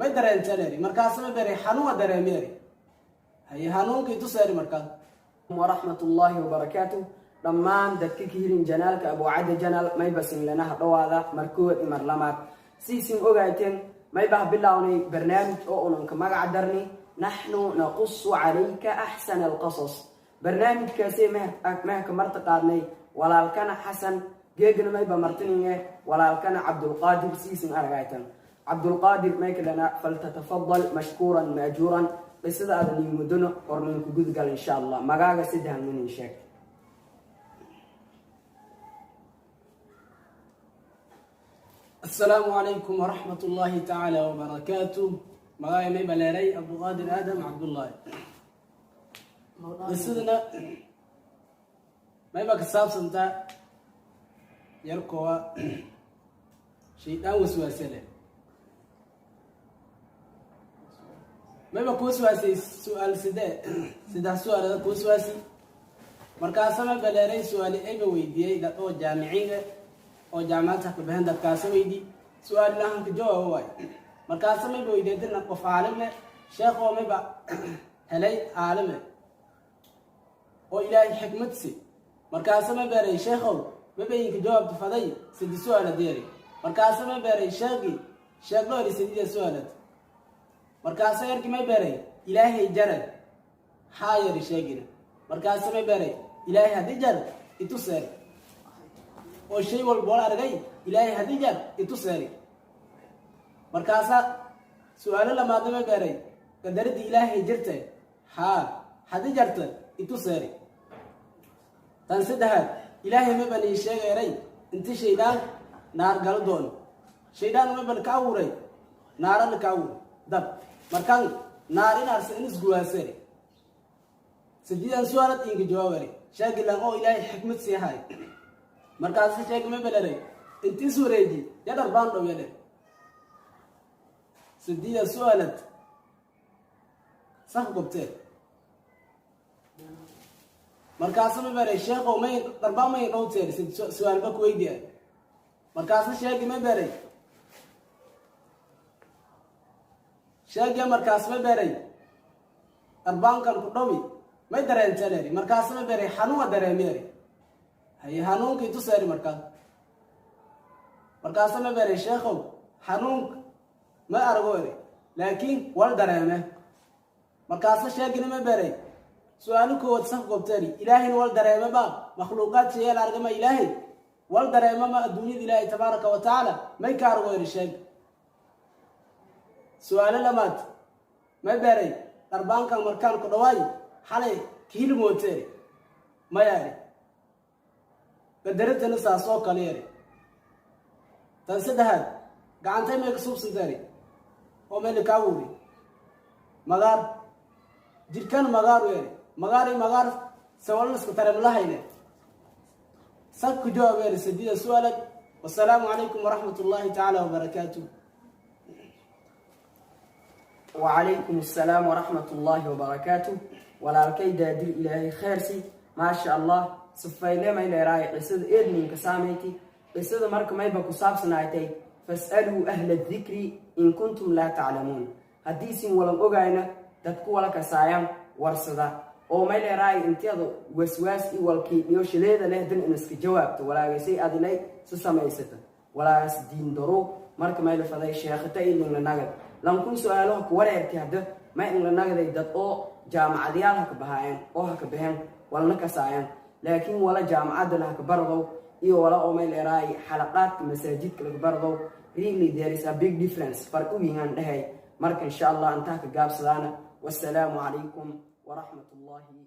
May dareenteen eri. Markaasa ma beeray xanuuna dareemi eri. Haye, hanuunkii tuseeri markaas. Waraxmat ullaahi wabarakaatuh. Dhammaan dadka ka hirin channelka Abuucadda Channel, mayba sinlanaha dhowaada markood imar lamaad. Siisin ogaateen, maybah bilownay barnaamij oo unanka magaca darni "Naxnu naqusu calayka axsana alqasas". Barnaamijkaasee mehka marta qaadnay walaalkana Xasan. Geegna mayba martininge walaalkana Cabdulqaadir. Siisin aragaytan Cabdulqaadir maykalana, faltatafadal mashkuuran maajuuran. Qisada aada niin muddono horninku gudgal, insha Allah. Magaaga saddehan nin sheeg. Asalaamu calaykum waraxmat ullaahi tacaala wabarakaatuh. Magacay may baleeray Cabduqaadir Aadam Cabdullaahi. Qisadana mayba ka saabsantaa yarkowa shaydaan waswaase leh. Mayba ku waswaasay su-aal sidee, saddex su-aalada ku waswaasi. Markaasa ma baleeray su-aali ayba weydiiyey dad oo jaamiciin oo jaamacadta ka baxeen. Dadkaasa weydii su-aal lahanka jawaabo waay. Markaasa mayba weydiiyey dina qof caalime, sheekh oo mayba helay caalime oo Ilaahay xikmad si. Markaasa ma beeray, sheekhow, mabayinka jawaabta faday sidi su-aala deeri. Markaasa ma beeray sheekii sheekdoori sidida su-aalad. Markaasa yarkii may beeray, Ilaahay jare haa yari sheegina. Markaasa may beeray, Ilaahay haddii jar itu seeri oo shay walba wala argay, Ilaahay haddii jar itu seeri. Markaasa su-aalo lamaadna may beeray, qadaradii Ilaahay jirte haa, haddii jarta itu seeri. Tan saddexaad, Ilaahay ma ban ii sheegeeray inti shaydaan naar galo doono. Shaydaan ma ban ka abuuray naarana ka abuuray dab. Markaan naar inaarsa in isguwaaseri. Sidiidan su-aalad inka jawaabari sheegilan oo Ilaahay xikmad sii hay. Markaasa sheegi ma beleray inti is wareeji yadhar baan dhow yadhe. Sidiidan su-aalad sax gobtee. Markaasa ma beray, sheekhow, may dharbaa may dhowteeri su-aalba ku weydiya. Markaasa sheegi ma beray sheegiya. Markaas ma beray dharbaankan ku dhowi may dareenteen eri. Markaasa ma beray xanuuna dareemi eri. Haye, hanuunkii tuseeri markaas. Markaasa ma beray, sheekhow, xanuunk ma argo eri, laakiin wal dareeme. Markaasa sheegina ma beray su-aalo koowaad saf goobteeri. Ilaahayna wal dareeme ba makhluuqaad shayeel argama. Ilaahay wal dareema ma adduunyada Ilaahay tabaaraka wa tacaala may ka argo eri sheeg. Su-aalo lamaad may beeray, dharbaankan markaan ku dhawaay xalay kiilmooteeri maya eri. Qadaratana saas oo kale eri. Tan saddexaad, gacantay may ka suubsanteeri oo meel kaa wuuri magaar jidhkan magaaru eri. Magaari magaar sawalnaska taremlahayne sag ku jawaab eri sadida su-aalad. Wasalaamu calaykum waraxmat ullaahi tacaala wabarakaatuh. Wacalaykum assalaam waraxmat ullaahi wabarakaatuh. Walaalkay Daadir, Ilaahay kheersi. Maasha Allah, sifayle may leeraay qisada eedninka saamayti. Qisada marka mayba ku saabsanaaytay "Fas'aluu ahla dikri in kuntum laa taclamuun". Haddiisin walan ogayna, dadku wala kasaayaan warsada oo may leeraay inteeda waswaas i walkii dhiyo shileeda leh dan in iska jawaabto walaagasay adilay si samaysata walaagaas diin daro. Marka may la faday sheekhata ilingla nagad lankun su-aalaha ku wareertay. Hadda may ingla nagaday dad oo jaamacadyaal haka bahaayeen oo haka baxeen walna kasaayaan, laakiin wala jaamacadda lahaka bardow iyo wala oo may leeraay xalaqaadka masaajidka laga bardow, really there is a big difference, farqi wiingaan dhahay. Marka insha Allah intaa ka gaabsadaana. Wassalaamu calaykum waraxmat ullaahi.